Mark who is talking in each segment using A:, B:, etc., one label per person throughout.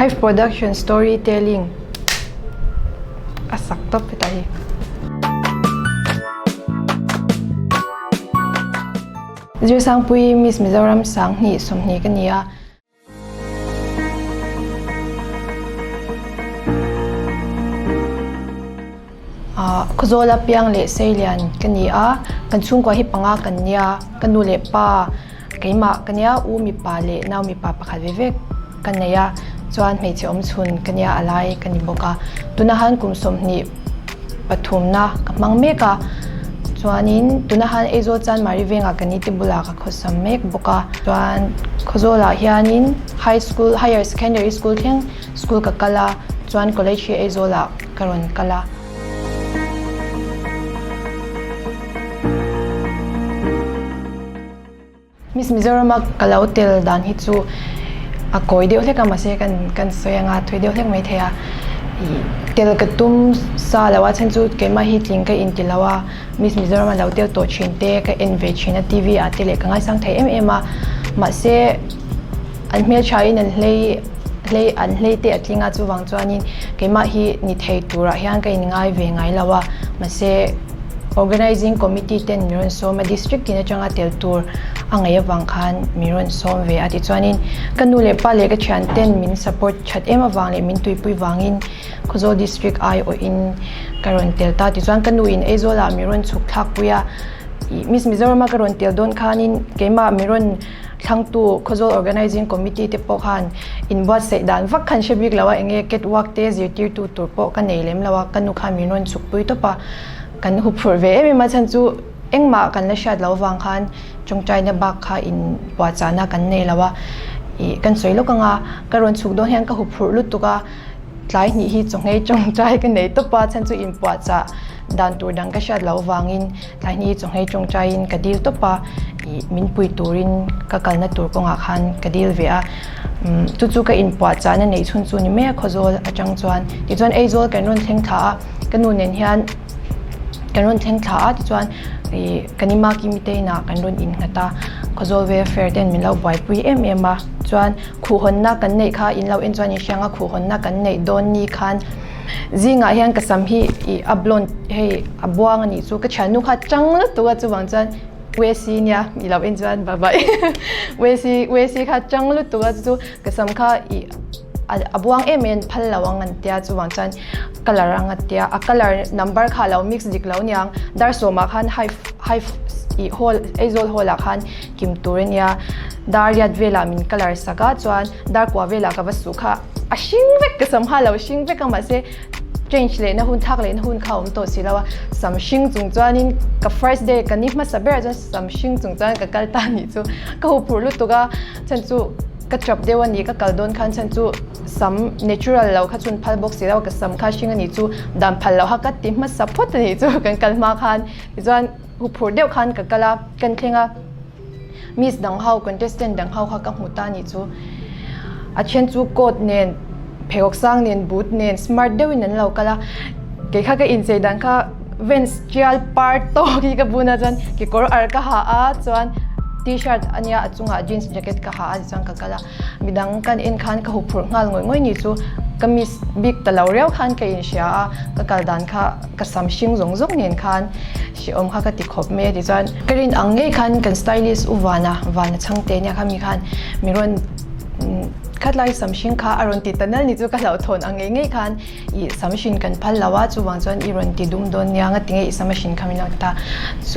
A: Hive Production Story Telling a sak tawp hetah hi. Zirsangpui Miss Mizoram 2020 ka ni a. Khawzawl a piang leh seilian ka ni a, kan chhungkua hi panga kan nia, ka nu leh pa keimah ka nia, u mipa leh nau mipa pakhat ve vek ka nei a, chuan hmeichhe awm chhun ka nia a lai ka ni bawk a, tunah han kum 20 pathumna ka hmang mek a, chuanin tunah han Aizawl Chanmari vengah ka nite bulah ka khawsam mek bawk a, chuan Khawzawlah hianin high school higher secondary school thleng school ka kal a, chuan college hi Aizawlah ka rawn kal a. Miss Mizoram a ka lo tel dan hi chu a kawi deuh hlek a mahse kan kan sawi anga thui deuh hlek mai thei a ih tel ka tum sa lo a chhan chu keimah hi tling ka inti lo a Miss Mizoram a lo tel tawh thin te ka en ve thin a T V ah te leh ka ngaisang thei em em a mahse an hmeltha in an hlei hlei an hlei te a tling a chuvang chuanin keimah hi ni thei turah hian ka inngai ve ngai lo a mahse. Organising Committee ten min rawn sawm a, District tin atanga tel tur a ngaih avang khan min rawn sawm ve a. Tichuanin ka nu leh pa leh ka thian ten min support that em avang leh min tuipui vangin Khawzawl District aiawhin ka rawn tel ta. Tichuan ka nu in Aizawl ah min rawn chhuk thlak pui a, ih Miss Mizoram a ka rawn tel dawn khanin keimah min rawn Thlangtu Khawzawl Organising Committee te pawh khan inbuatsaih dan vak khan hre bik lo a, enge catwalk te zirtirtu tur pawh ka nei lem lo a, ka nu khan min rawn chhukpui tawp a, kan huphurh ve em em a chhan chu engmah kan la hriat loh avang khan tawngtaina bak kha inpuahchahna kan nei lo a, ih kan sawi lawk ang a, ka rawn chhuk dawn hian ka huphurh lutuk a. Tlai hnih hi chawnghei tawngtai ka nei tawp a, chhan chu inpuahchah dan tur dang ka hriat loh avangin tlai hnih hi chawnghei tawngtaiin ka dil tawp a, ih min pui turin ka kalna tur kawngah khan ka dil ve a. Umm chu chu ka inpuahchahna neih chhun chu ni mai a Khawzawl atang chuan. Tichuan Aizawl kan rawn thleng thla a, ka nu nen hian kan rawn thleng thla a tichuan ih kan ima kimi te inah kan rawn innghat a, Khawzawl welfare ten min lo buaipui em em a, chuan Khuhhawnna kan neih kha in lo en chuan in hriang a, khuhhawnna kan neih dawn ni khan zingah hian ka sam hi ih a blonde hei a buang a nih chu ka thiannu kha chang lutuk a chuvang chuan Wesi nia i lo en chuan bye bye Wesi Wesi kha chang lutuk a chu chu ka sam kha ih a buang em em phal lo ang an tia chuvang chuan colour ang a tia a colour number kha a lo mix dik lo niang dar sawmah khan high high ih hall Aizawl hall ah khan Kim tur a nia, dar riat velah min colour sak a, chuan dar kua velah ka va suh kha a hring vek ka sam kha a lo hring vek a mahse change lehna hun thlak lehna hun kha a awm tawh si lo a, sam hring chung chuanin ka first day ka ni hmasa berah chuan sam hring chung chuan ka kal ta anih chu ka huphurh lutuk a chhan chu ka trap deuh a ni ka kal dawn khan chhan chu sam natural lo kha chhun phal bawk si lo ka sam kha hring anih chu dan phal loh kha ka ti hmasa phawt anih chu kan kal hma khan tichuan. Huphurh deuh khan ka kal a, kan thleng a, Miss dang ho, contestant dang ho kha ka hmu ta anih chu. A then chu coat nen, pheikhawk sang nen, boot nen, smart deuhin an lo kal a. Kei kha ka inchei dan kha Vans tial par tawk hi ka bun a chuan kekawr ar ka ha a, chuan t-shirt a nia a chungah jeans jacket ka ha a tichuan ka kal a. Midang kan en khan ka huphurh nghal ngawih ngawih ni chu ka miss bik ta lo riau khan ka inhria a, ka kal dan kha ka sam hring zawng zawng nen khan hrehawm kha ka ti khawp mai a tichuan ka rin ang ngei khan kan stylist u Vana Vana Chhangte nia kha mi khan mi rawn khatlai sam hring kha a rawn ti ta nal ni chu ka hlauhthawn ang ngei ngei khan ih sam hrin kan phal lo a chuvang chuan i rawn ti dum dawn nia nga tinge i sam a hrin kha min lo ti ta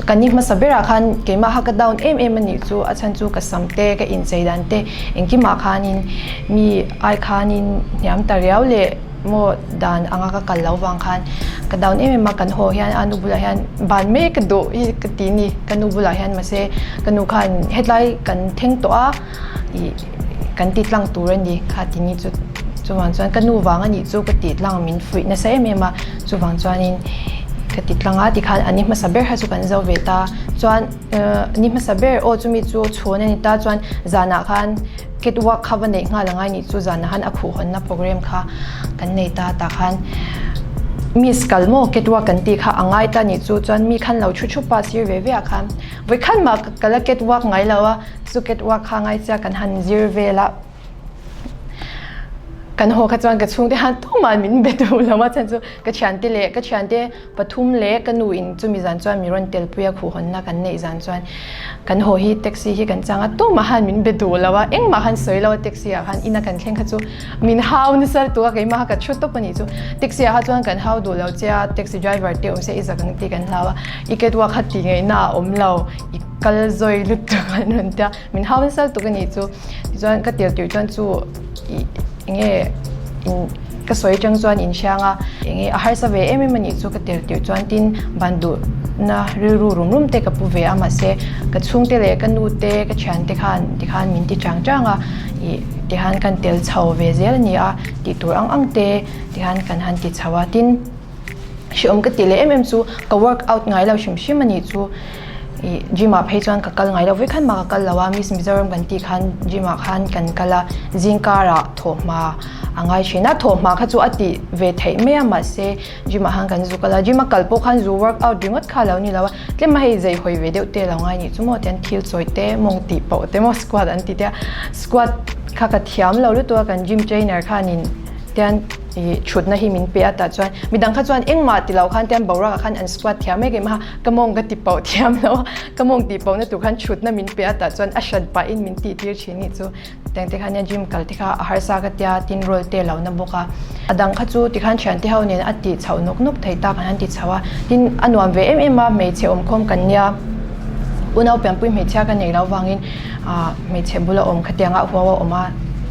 A: kan ni hmasa berah khan keimah kha ka down em em a nih chu a chhan chu ka sam te ka inchei dan te engkimah khanin mi ai khanin hniam ta riau leh maw dan anga ka kal lo vang khan ka down em em a kan haw hian a nu bulah hian ban mai ka duh hi ka ti ni ka nu bulah hian mahse ka nu khan hetlai kan thleng tawh a ih kan ti tlang tur a ni kha ti ni chu chuvang chuan ka nu vang a nih chu ka tih tlang min fuih nasa em em a chuvang chuanin ka ti tlang a tikhan an ni hmasa ber kha chu kan zo ve ta chuan ni hmasa ber aw chumi chu chhawn a ni ta chuan zanah khan Catwalk kha va neih nghal angai nih chu zanah khan a khuhhawnna program kha kan nei ta tah khan Miss kal maw catwalk kan tih kha a ngai ta nih chu chuan mi khan lo thu thup a sir ve ve ah khan vawikhat mah ka la catwalk ngai lo a chu catwalk kha ngai chiah kan han zir vel a. Kan haw kha chuan ka chhungte khan tumah min be duh lo a chhan chu ka thiante leh ka thiante pathum leh ka nu in chumi zan chuan mi rawn telpui a khuhhawnna kan neih zan chuan kan haw hi taxi hi kan chang a tumah khan min be duh lo a engmah khan sawi lo a taxi ah khan ina kan thleng kha chu min hau nasa lutuk a keimah kha ka thu tawp a nih chu taxi ah kha chuan kan hau duh lo che a taxi driver te awm se i zak ang tih kan hlau a i catwalk kha tih ngaihna a awm lo i kal zawi lutuk an rawn tia min hau nasa lutuk a nih chu tichuan ka tel tirh chuan chu ih enge in ka sawi atang chuan in hriang a enge a harsa ve em em a nih chu ka tel tirh chuan tin ban duh na rilru rum rum te ka pu ve a mahse ka chhungte leh ka nu te ka thiante khan tikhan min ti chang chang a ih tikhan kan tel chho ve zel a ni a tih tur ang ang te tikhan kan han ti chho a tin. Hreawm ka tih leh em em chu ka work out ngai lo hrim hrim a nih chu ih gym ah phei chuan ka kal ngai lo vek mah ka kal lo a miss Mizoram kan tih khan gym ah khan kan kal a zing karah thawhhma a ngai thin a thawhhma kha chu a tih ve theih mai a mahse gym ah khan kan zu kal a gym a kal pawh khan zu work out ringawt kha a lo ni lo a tlem a hei zei hawi ve deuh te a lo ngai nih chu maw tian thil chawi te mawng tih pawh te maw squat an ti te a squat kha ka thiam lo lutuk a kan gym trainer khanin tian ih thutna hi min pe a tah chuan midang kha chuan engmah ti lo khan tian boruak ah khan an squat thiam em em a ka mawng ka ti pauh thiam lo a ka mawng tih pauh na tur khan thutna min pe a tah chuan a hran pah in min tih tir thin nih chu tiang te khan nia gym kal te kha a harsa ka tia tin roll te lo na bawk a a dang kha chu tikhan thian te ho nen a tih chhoh nawk nawk thei ta kan han ti chho a tin a nuam ve em em a hmeichhe awmkhawm kan nia unau pianpui hmeichhia ka nei lo vangin ah hmeichhe bula awm khatianga huau a awm a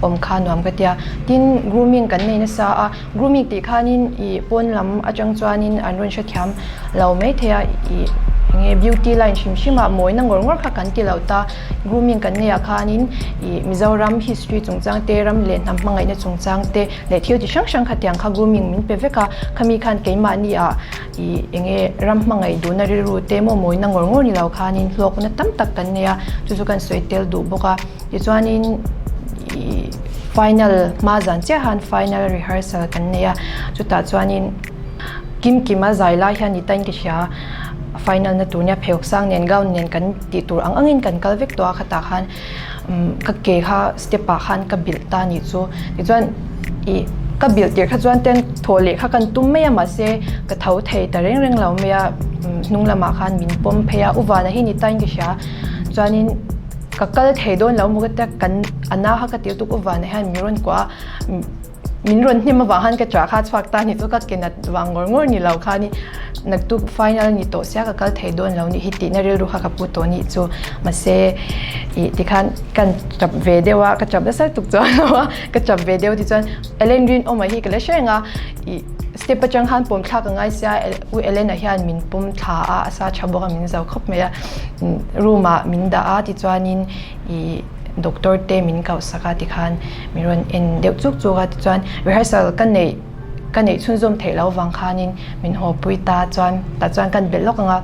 A: awm kha nuam ka tia tin grooming kan nei nasa a grooming tih khanin ih pawn lam atang chuanin an rawn hrethiam lo maithei a ih enge beauty line hrim hrim ah mawina ngawr ngawr kha kan ti lo ta grooming kan nei ah khanin ih Mizoram history chungchang te ram leh hnam hmangaihna chungchang te leh thil chi hrang hrang khatiang kha grooming min pe vek a khami khan keimahni ah Ih enge ram hmangaih duhna rilru te maw mawina ngawr ngawr ni lo khanin hlawkna tam tak kan nei a, chu chu kan sawi tel duh bawk a. Tichuanin ih final hma zan chiah khan final rehearsal kan nei a, chutah chuanin kim kima zai lai hian ni tain ka hria final na tur nia pheikhawk sang nen gown nen kan tih tur ang angin kan kal vek tawh a khatah khan ka ke kha step ah khan ka bilh ta anih chu tichuan ih ka bilh tirh kha chuan ten thawh leh kha kan tum mai a mahse ka tho thei ta reng reng lo mai a hnung lamah khan min pawm phei a u vana hi ni tain ka hria chuanin ka kal thei dawn lo maw ka tia kan a na kha ka tir tuk u vana hian min rawn kuah a. Min rawn hnim avang khan ka chah kha chhuak ta ni chu ka ke nat vang ngawr ngawr ni lo khan i naktuk final ni tawh sia ka kal thei dawn lo nih hi tihna rilru kha ka pu tawh nih chu mahse ih tikhan kan tap ve deuh a ka tap nasa lutuk chuan lo a ka tap ve deuh tichuan Ellen Rinawma hi ka la hre reng a ih step atang khan pawm thlak a ngai sia U Ellen-a hian min pawm thla a a sa tha bawk a min zo khawp mai a room ah min dah a tichuanin ih. Doctor te min kauh sak a tikhan min rawn en deuh chuk chuk a tichuan rehearsal ka neih ka neih chhunzawm theih loh vang khanin min haw pui ta chuan tah chuan kan belh lawk ang a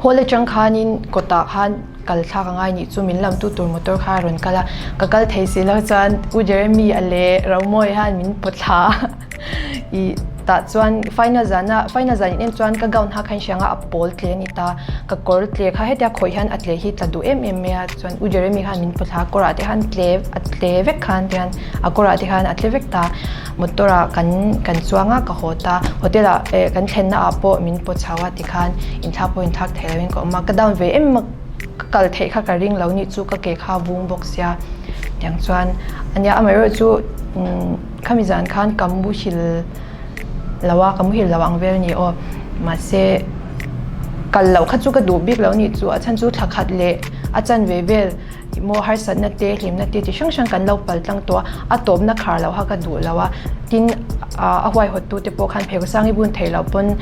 A: hall atang khanin kawtah khan kal thlak a ngai nih chu min lam tu tur motor kha a rawn kal a ka kal thei si lo chuan U Jeremy a leh Romawi hian min pawt thla a. Ih tah chuan final zana final zan in en chuan ka gown ha kha in hriang a a pawl tle a ni ta ka kawr tle kha hetia khawih hian a tle hi tla duh em em mai a chuan U Jeremy khan min pawt thla a kawrah te khan tle a tle vek khan tihian a kawrah te khan a tle vek ta motor ah kan kan chuang a ka haw ta hotel ah eh kan thlenna ah pawh min pawt chho a tikhan inthlak pawh inthlak thei lo in ka awm a ka down ve em a. Ka kal theih kha ka ring lo nih chu ka ke kha vung bawk sia tiang chuan ania amaherawhchu khami zan khan ka muhil lo a ka muhil lo ang vel a ni aw mahse kal loh kha chu ka duh bik lo nih chu a chhan chu thla khat leh a chanve vel maw harsatna te hlimna te chi hrang hrang kan lo pal tlang tawh a a tawpna khar loh kha ka duh lo a tin a huaihawt tu te pawh khan pheikhawk sang i bun theih loh pawn.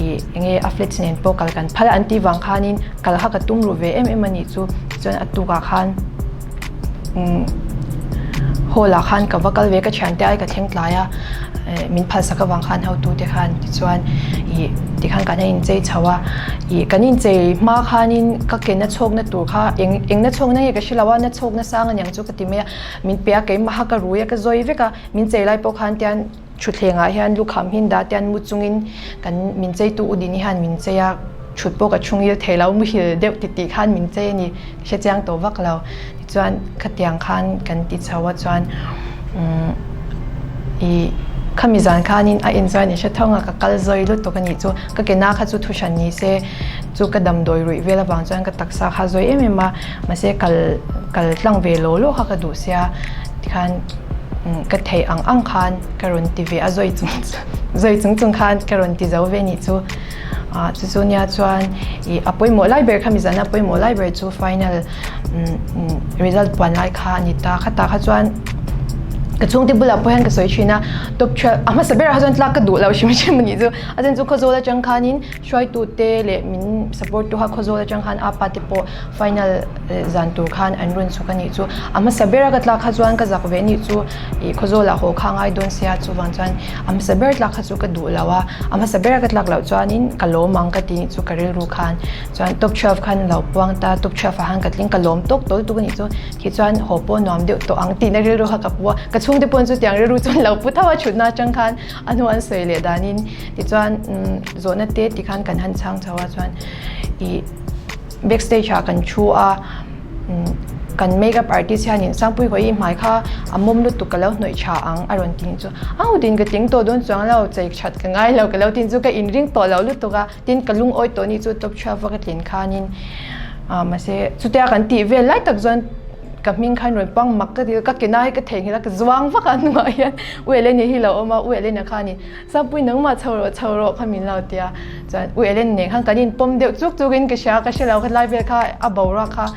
A: Ih enge a flats nen pawh kal kan phal a an tih vang khanin kal kha ka tum ruh ve em em a nih chu tichuan a tukah khan umm hall ah khan ka va kal ve ka thiante ai ka thleng tlai a eh min phal sak avang khan hotu te khan tichuan ih tikhan kan han inchei chho a ih kan inchei hma khanin ka ke na chhawkna tur kha eng eng na chhawkna nge ka hre lo a na chhawkna sang aniang chu ka ti mai a min pe a keimah kha ka rui a ka zawi vek a min chei lai pawh khan tian. Thutthlengah hian lukham hin dah te an mu chungin kan min cheitu u Dini hian min chei a, thut pawh ka thu ngil thei lo, muhil deuh titih khan min chei a ni, ka hre chiang tawh vak lo. Tichuan khatiang khan kan ti chho a chuan umm. I khami zan khanin a en chuan i hre tho nga ka kal zawi lutuk a nih chu. Ka ke na kha chu thu hran ni se chu ka damdawi ruih vel avang chuan ka taksa kha zawi em em a, mahse kal kal tlang ve law law kha ka duh sia tikhan ka theih ang ang khan ka rawn ti ve a zawi chung zawi chung chung khan ka rawn ti zo ve nih chu. Ah chu chu nia chuan ih a pawimawh lai ber khami zana pawimawh lai ber chu final result puan lai kha a ni ta. Khatah kha chuan ka chhungte bulah pawh hian ka sawi thin a, top 12 a hmasa berah kha chuan tlak ka duh loh hrim hrim a nih chu. A then chu Khawzawl atang khanin hruaitute leh min support tu kha Khawzawl atang khan apa te pawh final zan tur khan an rawn chhuk a nih chu. A hmasa bera ka tlak kha chuan ka zak ve a nih chu ih Khawzawlah haw kha a ngai dawn sia chuvang chuan a hmasa ber tlak kha chu ka duh lo a, a hmasa bera ka tlak loh chuanin ka lawm ang ka ti nih chu ka rilru khan. Chuan top 12 khan lo puang ta, top 12 ah khan ka tling ka lawm tawk tawl tuk a nih chu. Khi chuan haw pawh nuam deuh tawh ang tihna rilru kha ka pu a, ka chhungte pawhin chutiang rilru chuan lo pu tho a thutna atang khan a hnu an sawi leh danin tichuan zawhna te tikhan kan han chhang chho a chuan ih back stage ah kan thu a kan make up artist hianin Sangpui hawi i hmai kha a mawm lutuk ka lo hnawih tha ang a rawn ti chu au tin ka tling tawh dawn chuang lo chei that ka ngai lo ka lo tin chu ka inring tawh lo lutuk a tin ka lungawi tawh ni chu top 12 a ka tlin khanin ah mahse chutia kan tih vel lai tak chuan ka hming khan rawn pang mak ka ti a ka ke nai ka theihnghilh a ka zuang vak a hnuah hian U Eleni hi lo awm a U Elena khanin Sapui nangmah chho rawh chho rawh kha min lo ti a chuan U Eleni nen khan kan inpawm deuh chuk chuk in ka hria ka hre lo khatlai vel kha a boruak kha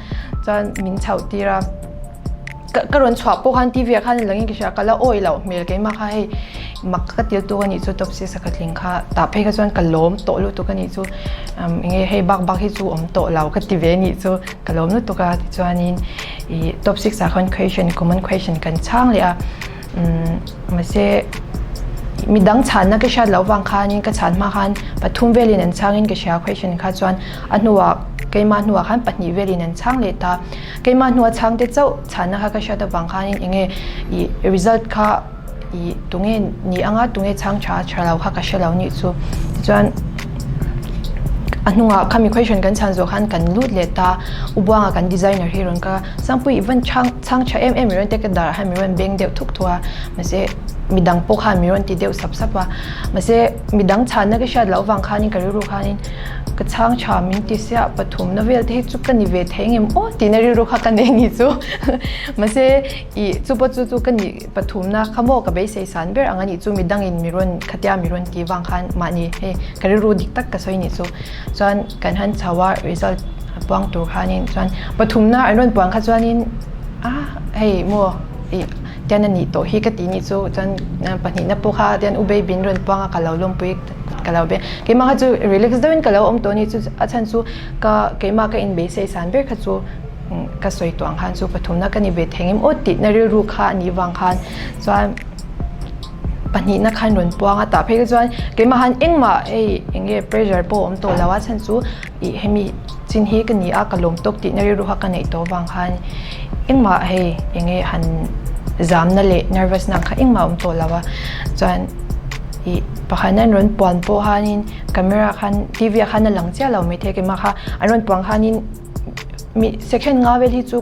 A: chuan min chhoh tir a ka ka rawn chhuah pawh khan T_V ah khan langin ka hria ka la awi loh hmel keimah kha hei mak ka til tuk a nih chu top 6 a ka tling kha tah phei kha chuan ka lawm tawh lutuk a nih chu eng nge hei bak bak hi chu awm tawh lo ka ti ve a nih chu. Ka lawm lutuk a tichuanin ih top 6 ah khan question common question kan chhang leh a umm mahse midang chhanna ka hriat loh vang khanin ka chhan hma khan pathum velin an chhangin ka hria question kha chuan a hnuah keimah hnuah khan pahnih velin an chhang leh ta keimah hnua chhang te chauh chhanna kha ka hriat avang khanin eng nge ih result kha Ih tunge ni anga tunge chhang tha tha lo kha ka hre lo nih chu. Tichuan a hnungah khami question kan chhan zawh khan kan lut leh ta U Buanga kan designer hi rawn ka Sangpui i van chhang chhang tha em em mi rawn te ka darah hian mi rawn beng deuh thuk thuk a mahse midang pawh khan mi rawn ti deuh sap sap a mahse midang chhanna ka hriat loh avang khanin ka rilru khanin ka chhang tha min ti sia pathumna vel te hi chu ka ni ve thei ngem aw tihna rilru kha ka nei nih chu mahse ih chu pawh chu chu ka nih Pathumna kha maw ka beisei san ber ang a nih chu midangin mi rawn khatia mi rawn tih vang khan mahni hei ka rilru dik tak ka sawi nih chu chuan kan han chho a result a puang tur khanin chuan pathumna an rawn puan kha chuanin a hei maw ih tian a nih tawh hi ka tih nih chu chuan pahnihna pawh kha tian u baby an rawn puang a ka lo lawmpui ka lo be keimah kha chu relax deuhin ka lo awm tawh a nih chu a chhan chu ka keimah ka inbeisei san ber kha chu. Ka sawi tawh ang khan chu pathumna ka ni ve thei ngem aw tihna rilru kha a nih vang khan chuan pahnihna khan rawn puang a tah phei kha chuan keimah han engmah hei eng nge pressure pawh a awm tawh lo a chhan chu ih hemi chin hi ka ni a ka lawm tawk tihna rilru kha ka neih tawh vang khan engmah hei eng nge han zamna leh nervous na kha engmah a awm tawh lo a chuan ih pakhatna an rawn puan pawh khanin camera khan T_V ah khan a lang chiah lo maithei keimah kha an rawn puan khanin. Mi second nga vel hi chu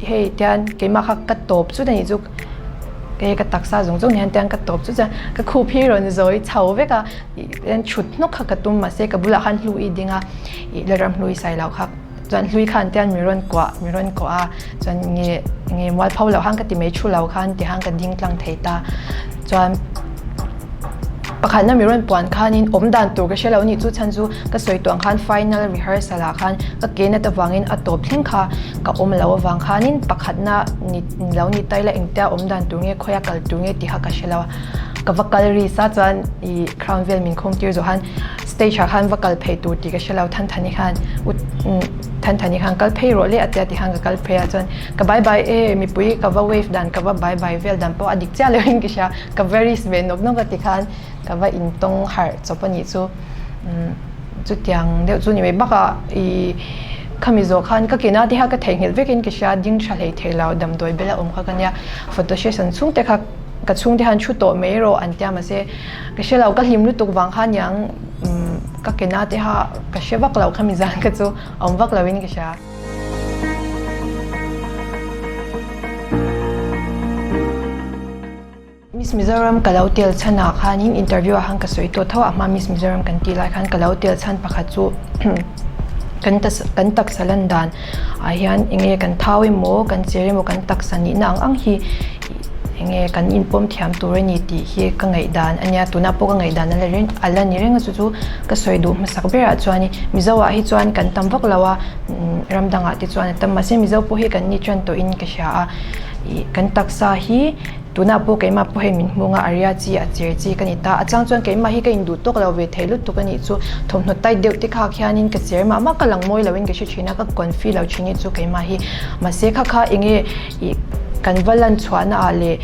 A: hei tian keimah kha ka tawp chut a nih chu hei ka taksa zawng zawng hian tian ka tawp chut a ka khup hi rawn zawi chho vek a ih tian thut hnawk kha ka tum mahse ka bulah khan hlu i ding a ih la ram hlui sai loh kha chuan hlui khan tian mi rawn kuah mi rawn kuah a chuan nge nge mual pho loh khan ka ti mai thu lo khan ti khan ka ding tlang thei ta chuan. Pakhatna mi rawn puan khanin awm dan tur ka hre lo nih chu chhan chu ka sawi tawh ang khan final rehearsal ah khan ka ke nat avangin a tawp thleng kha ka awm lo avang khanin pakhatna ni lo ni ta ila engtia awm dan tur nge khawiah kal tur nge tih kha ka hre lo a ka va kal ris a chuan ih crown vel min khawm tir zawh khan stage ah khan va kal phei tur tih ka hre lo Thanthani khan u Thanthani khan kal phei rawh le a tia ti khan ka kal phei a chuan ka bye bye e mipui ka va wave dan ka va bye bye vel dan pawh a dik chiah lo in ka hria. Ka va risk ve nawk nawk a ti khan ka va intawng harh chawp a nih chu. Umm chutiang deuh chu ni mai bakah ih khami zawh khan ka kena te kha ka theihnghilh vekin ka hria ding tha hlei thei lo damdawi bela awm kha ka nia photo session chhung te kha ka chhung te khan thu tawh mai rawh an tia mahse ka hre lo ka hlim lutuk vang khan niang umm ka kena te kha ka hre vak lo khami zan kha chu a awm vak loin ka hria. Mi. Miss Mizoram ka lo tel chhan ah khanin interview ah khan ka sawi tawh tho a, a hma Miss Mizoram kan tih lai khan ka lo tel chhan pakhat chu kan kan taksa lan dan ah hian eng nge kan thau emaw kan cher emaw kan taksa nihna ang ang hi eng nge kan inpawm thiam tur a ni tih hi ka ngaihdan a nia tunah pawh ka ngaihdan a la reng a la ni reng a chu chu ka sawi duh hmasak berah chuan Mizo ah hi chuan kan tam vak lo a ram dangah te chuan a tam mahse Mizo pawh hi kan ni tan tawhin ka hria a ih kan taksa hi. Tunah pawh keimah pawh hei min hmung a, a ria chi, a cher chi ka ni ta. A chang chuan keimah hi ka induh tawk lo ve thei lutuk a nih chu. Thawmhnaw tight deuh te khak hianin ka cher mah mah ka lang mawi loin ka hre thin a, ka confi lo thin hi chu keimah hi. Mahse kha kha eng nge ih kan va lan chhuahna ah leh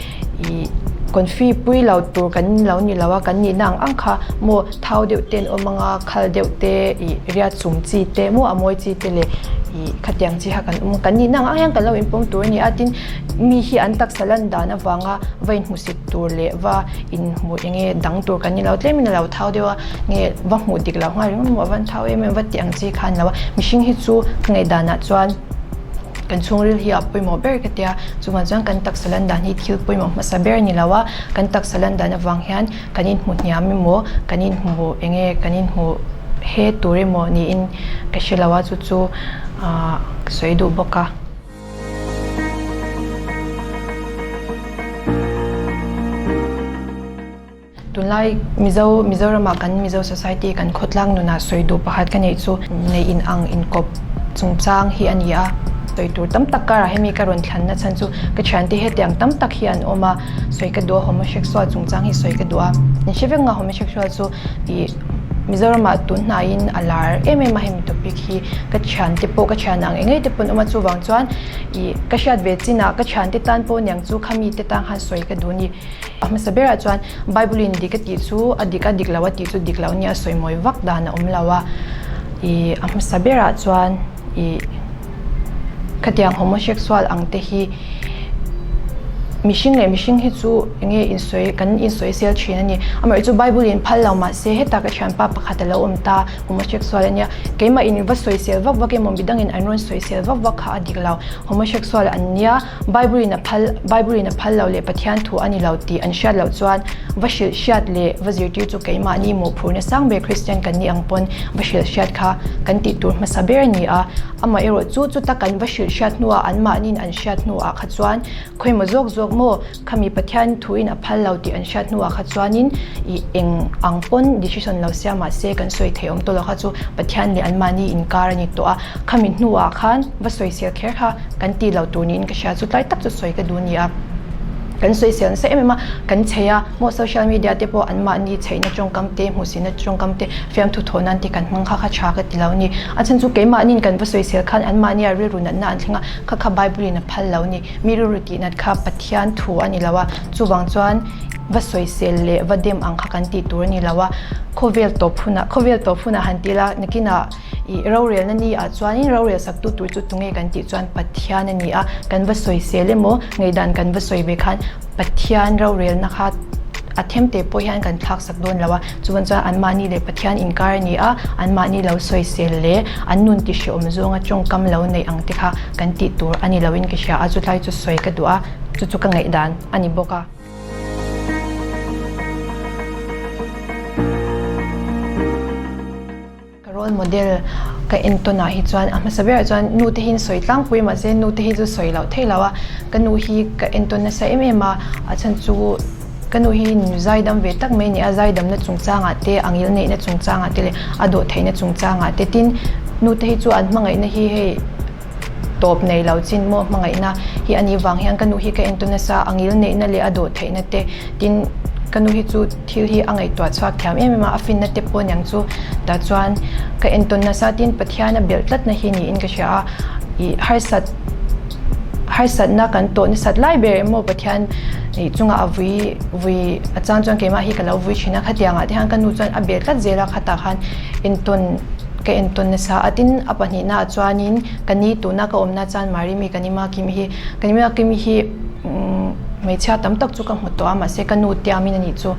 A: ih confi pui lo tur kan lo ni lo a, kan nihna ang ang kha maw thau deuh te an awm ang a, khal deuh te ih ria chum chi te maw a mawi chi te leh ih khatiang chi kha kan awm a, kan nihna ang ang hian kan lo inpawm tur a ni a, tin. Mi hi an taksa lan dan avanga va inhmusit tur leh va inhmu eng nge dang tur kan ni lo tlemin a lo thau deuh a nge va hmuh dik lo nghal ringawt maw a van thau em em va tih ang chi kha a ni lo a mihring hi chu ka ngaihdanah chuan kan chhungril hi a pawimawh ber ka tia chuvang chuan kan taksa lan dan hi thil pawimawh hmasa ber a ni lo a kan taksa lan dan avang hian kan inhmu hniam emaw kan inhmu eng nge kan inhmu he tur emaw niin ka hre lo a chu chu ah ka sawi duh bawk a. Tunlai Mizo Mizoramah kan Mizo society kan khawtlang nunah sawi duh pakhat ka neih chu nei in ang inkawp chungchang hi a ni a. Sawi tur tam tak karah hemi ka rawn thlanna chhan chu ka thiante hetiang tam tak hi an awm a, sawi ka duh a homosexual chungchang hi sawi ka duh a. Min hre vek nga homosexual chu ih Mizoramah tun hnaiin a lar em em a hemi topic hi ka thiante pawh ka thian ang engei te pawn awm a chuvang chuan ih ka hriat ve chinah ka thiante tan pawh niang chu khami te tan khan sawi ka duh a ni. A hmasa berah chuan Bible in dik a tih chu a dik a dik lo a tih chu dik lo nia sawi mawi vak dan a awm lo a ih a hmasa berah chuan ih khatiang homosexual ang te hi mihring leh mihring hi chu eng nge insawi kan insawi sel thin a ni amaherawhchu chu Bible in phal lo mahse heta ka thianpa pakhat a lo awm ta homosexual a nia keimah in va sawisel vak vak emaw midangin an rawn sawisel vak vak kha a dik lo homosexual an nia Bible in a phal Bible in a phal lo leh Pathian thu a ni lo tih an hriat loh chuan va hrilh hriat leh va zirtir chu keimahni mawhphurhna sang ber Kristian kan nih ang pawn va hrilh hriat kha kan tih tur hmasa ber a ni a. Amaherawh chu chuta kan va hrilh hriat hnuah anmahniin an hriat hnuah kha chuan khawimaw zawk zawk maw khami Pathian thuin a phal lo tih an hriat hnuah kha chuanin ih eng ang pawn decision lo sia mahse kan sawi thei awm tawh lo kha chu Pathian leh anmahni inkar a ni tawh a. Khami hnuah khan va sawisel kher kha kan ti lo tur niin ka hria chu tlai tak chu sawi ka duh a ni a. Kan sawisel nasa em em a, kan chei a, maw social media te pawh anmahni chheihna tawngkam te, hmuhsihna tawngkam te, fiamthu thawh nan te kan hmang kha kha tha ka ti lo a ni. A chhan chu keimahniin kan va sawisel khan anmahnia rilru natna an thleng a, kha kha Bible in a phal lo a ni. Mi rilru tih nat kha Pathian thu a ni lo a, chuvang chuan va sawisel leh va dem ang kha kan tih tur a ni lo a, khawvel tawp hunah, khawvel tawp hunah han ti ila nakinah Ih rorelna ni ah chuanin rorel saktu tur chu tunge kan tih chuan Pathian a ni a, kan va sawisel emaw ngaihdan kan va sawi ve khan Pathian rorelna kha a them te pawh hian kan thlak sak dawn lo a, chuan chuan anmahni leh Pathian inkar a ni a, anmahni lo sawisel leh an nun ti hreawm zawnga tawngkam lo neih ang te kha kan tih tur a ni loin ka hria a, chutlai chu sawi ka duh a, chu chu ka ngaihdan a ni bawk a. Ka role model ka en tawn ah hi chuan a hmasa berah chuan nu te hi an sawi tlangpui mahse nu te hi chu sawi loh theih loh a, ka nu hi ka en tawn nasa em em a, a chhan chu ka nu hi nu zaidam ve tak mai a ni a, zaidamna chungchangah te a ngil neihna chungchangah te leh a dawh theihna chungchangah te tin nu te hi chu an hmangaihna hi hei tawp nei lo chin maw hmangaihna hi a nih vang hian ka nu hi ka entawn nasa a ngil neihna leh a dawh theihna te tin ka nu hi chu thil hi a ngaihtuah chhuak thiam em em a a finna te pawh niang chu tah chuan ka entawn nasa tin Pathian a belh tlatna hi niin ka hria a ih harsat harsatna kan tawh nasat lai ber emaw Pathian ih chungah a vui vui a chang chuan keimah hi ka lo vui thin a khatiangah te hian ka nu chuan a belh tlat zel a khatah khan entawn Ka entawn nasa a, tin a pahnihna ah chuanin ka ni tuna ka awmna chuan Marimi ka ni Makimi hi, ka ni Makimi hi hmeichhia tam tak chu ka hmu tawh a mahse ka nu tiamin a nih chu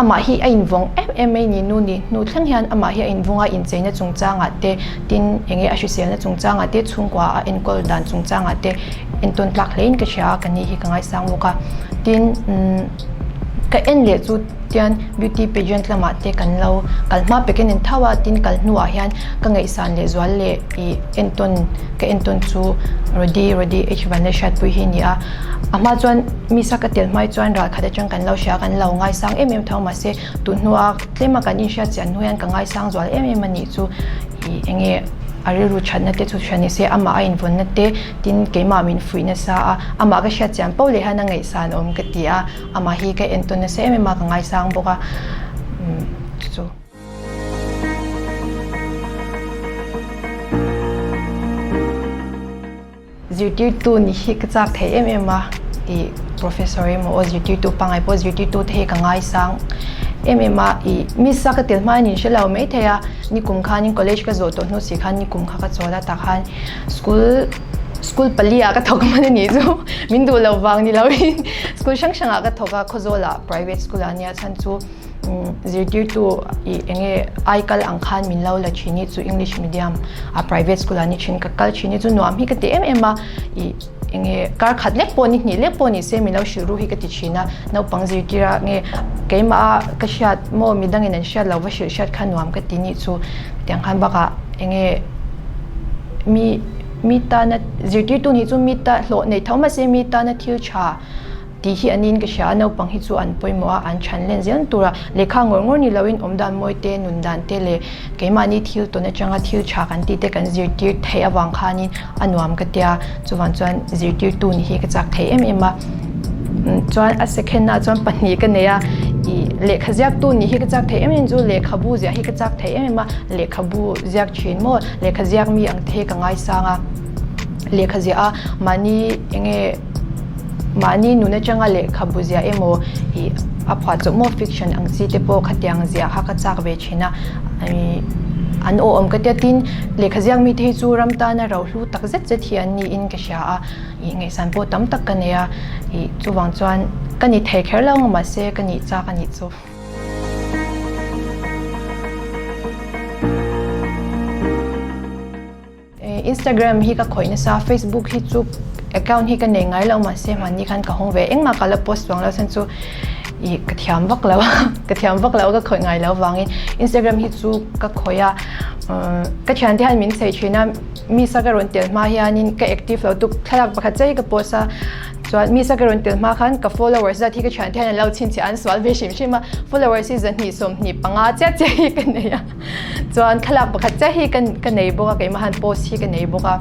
A: amah hi a invawng em em mai ni nu ni hnu thleng hian amah hi a invawng a incheina chungchangah te tin eng nge a hriselna chungchangah te chhungkua a enkawl dan chungchangah te entawn tlak hlein ka hria a ka ni hi ka ngaisang bawk a tin umm. Ka en leh chu tian beauty pageant lamah te kan lo kal hma pekin in tho a, tin kal hnuah hian ka ngaihsan leh zual leh ih entawn ka entawn chu Rody Rody H Vanlehriatpui hi a ni a. A hma chuan Miss a ka tel hmai chuan ral khat atang kan lo hria a, kan lo ngaisang em em tho mahse tun hnua tlema kan inhriat chian hnu hian ka ngaisang zual em em a nih chu ih eng nge a rilru thatna te chu hria ni se amah a invawnna te tin keimah min fuih nasa a, amah ka hriat chian poh leh hian a ngaihsan awm ka ti a. Amah hi ka entawn nasa em em a, ka ngaisang bawk a, umm chu chu. Zirtirtu nih hi ka chak thei em em a, ih professor emaw aw zirtirtu pangngai pawh zirtirtu te hi ka ngaisang em em a, ih miss a ka tel hma in hre lo maithei a, nikum khanin college ka zawh tawh hnu si khan nikum kha ka chawl a tah khan school School pali ah ka thawk hman a nih chu min duh lo vang ni loin school hrang hrang ah ka thawk a Khawzawl ah private school ah nia chhan chu zirtirtu ih eng nge ai kal ang khan min lo la thin hi chu English medium a private school ah ni thin ka kal thin hi chu nuam hi ka ti em em a ih eng nge kar khat lek pawh ni hnih lek pawh ni se min lo hrilh ru hi ka ti thin a naupang zirtir a nge keimah a ka hriat maw midangin an hriat lo va hrilh hriat kha nuam ka ti nih chu tiang khan bakah eng nge mi. Mi tana zirtirtu nih chu mi ta hlawh nei tho mahse mi tana thil tha tih hi an in ka hria a, naupang hi chu an pawimawh a, an than len zel tur a, lehkha ngawr ngawr ni loin awm dan mawi te, nun dan te leh keimahni thil tawn atanga thil tha kan tih te kan zirtir theih avang khanin a nuam ka tia, chuvang chuan zirtirtu nih hi ka chak thei em em a. Chuan a second ah chuan pahnih ka nei a, ih lehkha ziaktu nih hi ka chak thei em em chu lehkhabu ziah hi ka chak thei em em a, lehkhabu ziak thin maw lehkha ziak mi ang te hi ka ngaisang a, lehkha ziah a mahni eng nge mahni nun atanga lehkhabu ziah emaw ih a phuah chawp maw fiction ang chi te pawh khatiang ziah kha ka chak ve thin a, ih an aw awm ka tia tin lehkha ziak mi te hi chu ram tana rohlu tak zet zet hi an niin ka hria a. Ih ngaihsan pawh tam tak ka nei a, ih chuvang chuan ka ni thei kher lo ang mahse ka nih chak a nih chu. Instagram hi ka khawih nasa, Facebook hi chu account hi ka nei ngai lo mahse hmanni khan ka hawng ve engmah ka la post vang lo chhan chu ih ka thiam vak lo a, ka thiam vak lo ka khawih ngai lo vangin Instagram hi chu ka khawih a, ka thiante hian min chei thin a. Misa ka rawn tel hma hianin ka active lo tuk thlalak pakhat chiah hi ka post a, chuan Misa ka rawn tel hma khan ka followers zat hi ka thiante hian an lo chhinchhiah a, an sual ve hrim hrim a, followers hi 225 chiah chiah hi ka nei a, chuan thlalak pakhat chiah hi ka ka nei bawk a, keimah han post hi ka nei bawk a,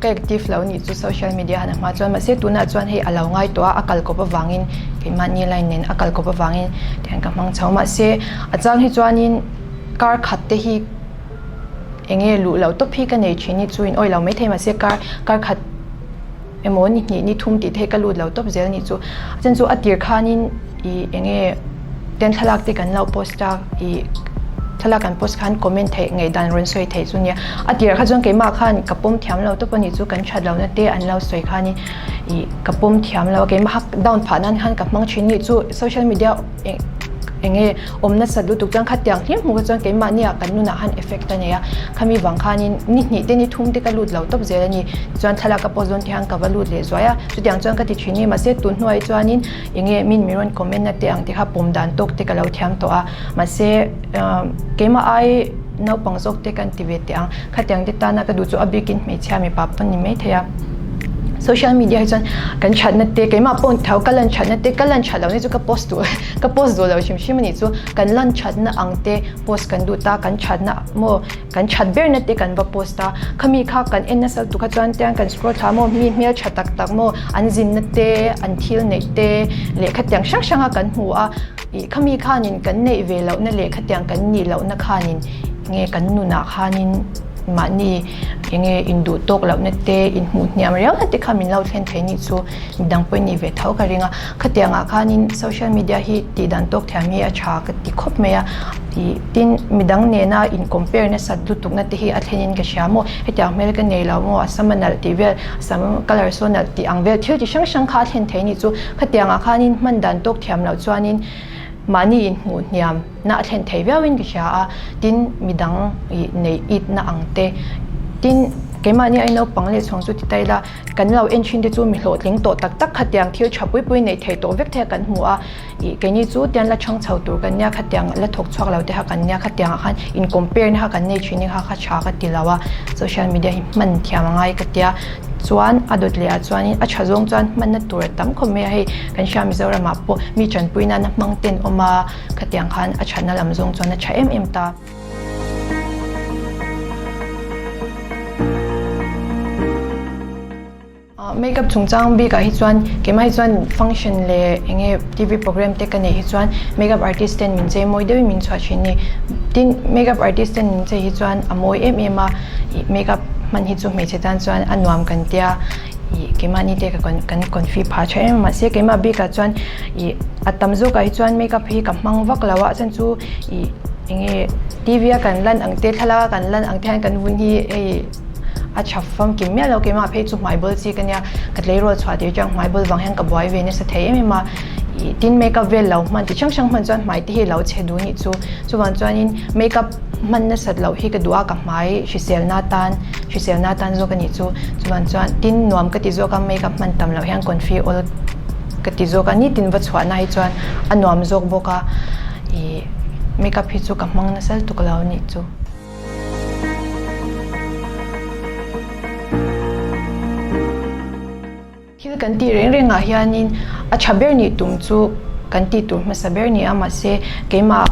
A: ka active lo nih chu social media han a hma chuan mahse tunah chuan hei a lo ngai tawh a, a kal kawp avangin keimahni line nen a kal kawp avangin tihian ka hmang chho mahse a chang hi chuanin kar khat te hi. Eng nge luh loh tawp hi ka nei thin hi chu in awih lo maithei mahse kar kar khat emaw ni hnih ni thum tih te hi ka lut lo tawp zel anih chu. A chan chu a tir khanin ih eng nge ten thlalak te kan lo post a ih thlalak kan post khan comment theih ngaihdan rawn sawi theih chu nia. A tirah kha chuan keimah khan ka pawm thiam lo tawp anih chu kan that lohna te an lo sawi khanin ih ka pawm thiam lo a keimah down phah nan khan ka hmang thin anih chu social media eng nge awm nasat lutuk chuan khatiang hlim hmuh kha chuan keimahni ah kan nunah khan effect a nei a, khami vang khanin ni hnih te ni thum te ka lut lo tawp zel a ni, chuan thlalak ka post dawn te hian ka va lut leh zuai a, chutiang chuan ka ti thin ni mahse tun hnuai chuanin eng nge min mi rawn comment na te ang te kha pawm dan tawk te ka lo thiam tawh a, mahse keimah ai naupang zawk te kan ti ve teh ang, khatiang te tana ka duh chu a bikin hmeichhia mipa pawn ni maithei a. Social media hi chuan kan thatna te keimah pawh tho ka lan thatna te ka lan that lohna chu ka post duh ka post duh lo hrim hrim a nih chu kan lan thatna ang te post kan duh ta kan thatna maw kan that berna te kan va post a khami kha kan en nasa lutuk kha chuan tiang kan scroll thla maw mi hmel tha tak tak maw an zinna te an thil neih te lehkha tiang hrang hrang a kan hmu a ih khami khanin kan neih ve lohna lehkha tiang kan nih lohna khanin nge kan nunah khanin. Mahni eng nge induh tawk lohna te, inhmuh hniam riau na te kha min lo thlen thei nih chu midang pawhin nih ve tho ka ring a. Khatiangah khanin social media hi tih dan tawk thiam hi a tha ka ti khawp mai a. Ih tin midang nena in compare nasat lutukna te hi a thlenin ka hria maw, hetiang hmel ka nei lo maw, a sam a nalh tih vel, a sam colour saw nalh tih ang vel thil chi hrang hrang kha a thlen thei nih chu. Khatiangah khanin hman dan tawk thiam loh chuanin mahni inhmuh hniam na a thlen thei viauin ka hria a, tin midang ih neih itna ang te, tin. Keimahni ai naupang leh chhawng chu ti ta ila, kan lo en thin te chu mi hlawhtling tawh tak tak khatiang thil tha pui pui neih theih tawh vek te kan hmu a, ih keini chu tian la chhang chho tur kan nia khatiang la thawk chhuak lo te kha kan nia khatiangah khan in compare na kha kan nei thin hi kha kha tha ka ti lo a, social media hi hman thiam a ngai ka tia chuan a dawt leh ah chuanin a tha zawng chuan hmanna tur a tam khawp mai a hei kan hria Mizoram ah pawh mi tanpui nana hmang ten awm a khatiang khan a thatna lam zawng chuan a tha em em ta. Makeup chungchang bikah hi chuan keimah hi chuan function leh eng nge T_V program te ka neih hi chuan makeup artist ten min chei mawi deuhin min chhuah thin a ni. Tin, makeup artist ten min chei hi chuan a mawi em em a, ih makeup hman hi chu hmeichhe tan chuan a nuam kan tia ih keimahni te ka kan confi phah tha em a mahse keimah bikah chuan ih a tam zawkah hi chuan makeup hi ka hmang vak lo a a chhan chu ih eng nge T_V a kan lan ang te thlalak a kan lan ang te hian kan vun hi hei a tha famkim miah lo keimah phei chu hmai bawl chi ka nia ka tleirawl chhuah tir chuan hmai bawl vang hian ka buai ve nasa thei em em a ih tin makeup vel lo hman ti hrang hrang hman chuan hmai te hi lo chhe duh nih chu chuvang chuanin makeup hman nasat loh hi ka duh a ka hmai hriselna tan hriselna tan zawk a nih chu chuvang chuan tin nuam ka ti zawk a makeup hman tam loh hian confi awl ka ti zawk a nitin va chhuahna hi chuan a nuam zawk bawk a ih makeup hi chu ka hmang nasa lutuk lo a nih chu. Thil kan tih reng rengah hianin a tha ber nih tum chu kan tih tur hmasa ber ni a, mahse keimah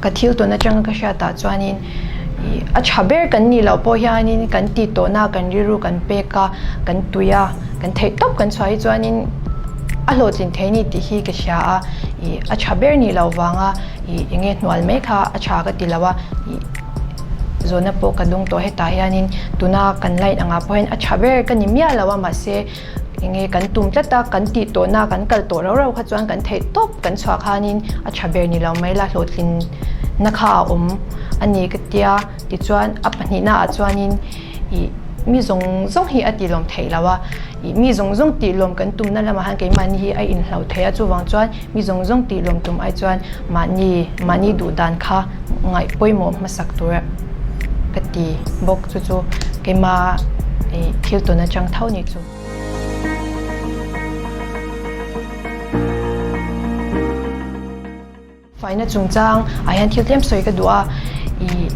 A: ka thil tawn atanga ka hriatah chuanin ih a tha ber kan nih loh pawh hianin kan tih tawhna kan rilru kan pek a, kan tui a, kan theih tawp kan chhuah hi chuanin a hlawhtlin thei ni tih hi ka hria a, ih a tha ber nih loh vanga ih eng nge hnual mai kha a tha ka ti lo a, ih zawhna pawh ka dawng tawh hetah hianin tuna kan line angah pawh hian a tha ber ka ni miah lo a mahse eng nge kan tum tlat a kan tih tawhna kan kal tawh rau rau kha chuan kan theih tawp kan chhuah khanin a tha ber ni lo mai la hlawhtlin na kha a awm a ni ka tia tichuan a pahnihna ah chuanin ih mi zawng zawng hi a tih lawm theih loh a ih mi zawng zawng tih lawm kan tumna lamah hian keimahni hi a inhloh theih a chuvang chuan mi zawng zawng tih lawm tum ai chuan mahni mahni duh dan kha ngaih pawimawh hmasak tur ka ti bawk chu chu keimah ih thil tawn atang tho ni chu. Faina chungchang ah hian thil tlem sawi ka duh a, ih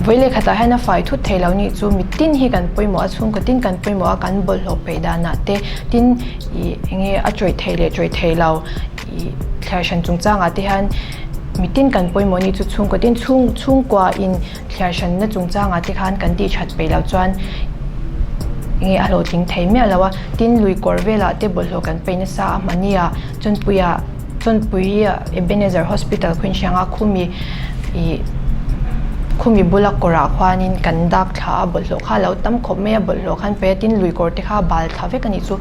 A: vawi leh khatah hian a fai thut thei lo nih chu mitin hi kan pawimawh a, chhungkaw tin kan pawimawh a, kan bawlhhlawh peih danah te tin ih eng nge a tawih thei leh tawih thei lo ih thliar hran chungchangah te hian mitin kan pawimawh nih chu chhungkaw tin chhung chhungkua in thliar hranna chungchangah te khan kan tih that peih loh chuan eng nge a hlawhtling thei miah lo a, tin lui kawr velah te bawlhhlawh kan peih nasa a hmahni ah chawnpuiah. Chawnpui Ebenezer Hospital khuin hrianga khumi ih khumi bula kawrah khuanin kan dak thla a bawlhhlawh kha a lo tam khawp mai a bawlhhlawh khan paih a tin lui kawr te kha a bal thla vek a nih chu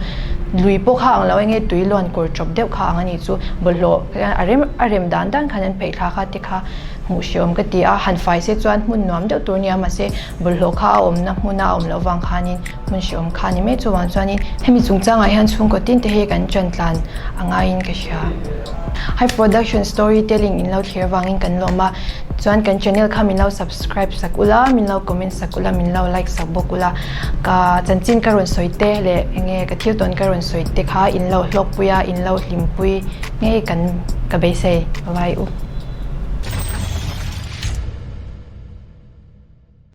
A: lui pawh kha ang lo eng nge tui luan kawr chawp deuh kha ang a nih chu bawlhhlawh a rem a rem dan dan khan an peih thla kha te kha hmuh hreawm ka ti a han fai se chuan hmun nuam deuh tur a nia mahse bawlhhlawh kha a awmna hmuna a awm loh vang khanin hmun hreawm kha a ni mai chuvang chuanin hemi chungchangah hian chhungkaw tin te hi kan ṭan tlan a ngaiin ka hria. High production story telling in lo thlir avangin kan lawm a chuan kan channel kha min lo subscribe sak ula min lo comment sak ula min lo like sak bawk ula ka chanchin ka rawn sawi te leh eng nge ka thil tawn ka rawn sawi te kha in lo hlawkpui a in lo hlimpui ngei kan ka beisei bye bye u.